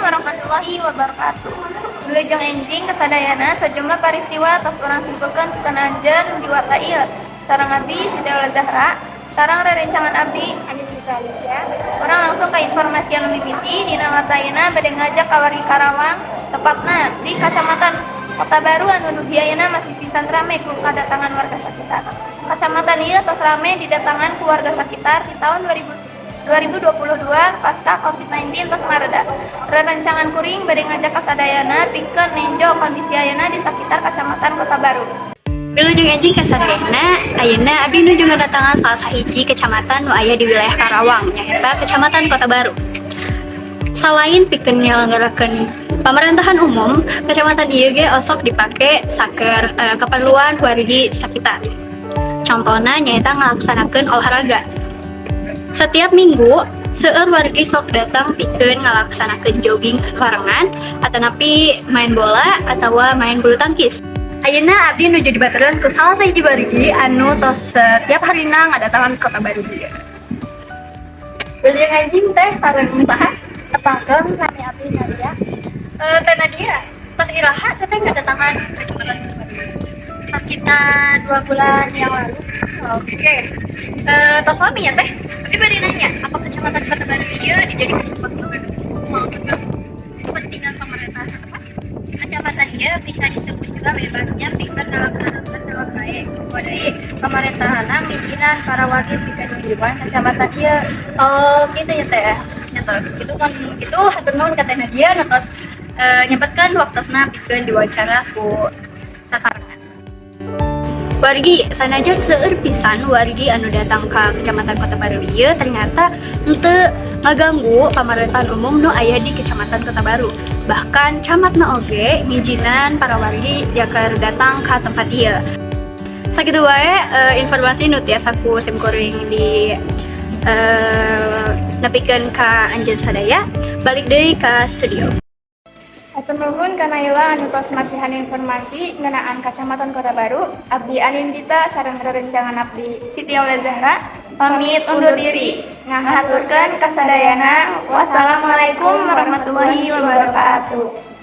Warahmatullahi wabarakatuh. Wilujeng enjing kasadayana. Sajumlah peristiwa tos urang simpulkeun pikeun anjeun di warta ieu. Sareng abdi Siti Aula Zahra, sareng rerencangan abdi Anindita Alicia. Urang langsung ke informasi anu mimiti. Dina warta ayeuna bade ngajak ka wargi Karawang, tepatna di Kacamatan Kota Baru anu dugi ayeuna masih pisan rame ku kadatangan warga sekitar. Kacamatan ieu tos rame didatangan ku warga sekitar di tahun 2000 2022 pasca COVID-19 tos mareda. Rerencangan kuring bade ngajak kasadayana pikeun nenjo kondisi ayeuna di sekitar Kacamatan Kota Baru. Wilujeng enjing kasadayana, ayeuna abdi nuju ngadatangan salah sahiji kecamatan nu aya di wilayah Karawang, nyaeta Kecamatan Kota Baru. Selain pikeun nyelenggarakeun pemerintahan umum, kecamatan ieu ge osok dipake saker keperluan wargi sakitar. Contohna nyaeta ngalaksanakeun olahraga. Setiap minggu, seueur wargi sok datang pikeun ngalaksanakeun jogging sasarengan, atanapi main bola atawa main bulu tangkis. Ayeuna abdi nuju dibaturan ku salah sahiji wargi anu tos setiap harina ngadatangan Kota Baru ieu. Wilujeng enjing, Teh, sareng saha? Tepangkeun, nami abdi Nadia. Teh Nadia, tos iraha Teteh ngadatangan Kecamatan Kota Baru? Sekitar 2 bulan yang lalu. Oke. Tos lami ya, Teh? Abdi bade nanya, apa Kecamatan Kota Baru ieu dijadikan tempat kepentingan pemerintah setempat? Kecamatan ieu bisa disebut juga bebasnya pikeun ngalaksanakeun naon bae. Wadai pemerintahanna ngijinan para wargi pikeun ngunjungan kecamatan ieu. Oh, gitu ya, Teh. Nya tos gitu kan gitu, hatur nuhun ka Teh Nadia nu tos nyempetkeun waktosna pikeun diwawancara ku sasarengan. Wargi, sanajan seueur pisan wargi anu datang ka Kecamatan Kota Baru ieu, ternyata henteu ngaganggu pamerintahan umum nu aya di Kecamatan Kota Baru. Bahkan camatna oge ngijinan para wargi keur datang ka tempat ieu. Sakitu wae informasi nu tiasa ku sim kuring di nepikeun ka anjeun sadaya. Balik deui ka studio. Hatur nuhun ka Naila anu tos masihan informasi ngeunaan Kacamatan Kota Baru. Abdi Anindita sareng rerencangan abdi Siti Aula Zahra pamit undur diri. Ngahaturkeun kasadayana. Wassalamualaikum warahmatullahi wabarakatuh.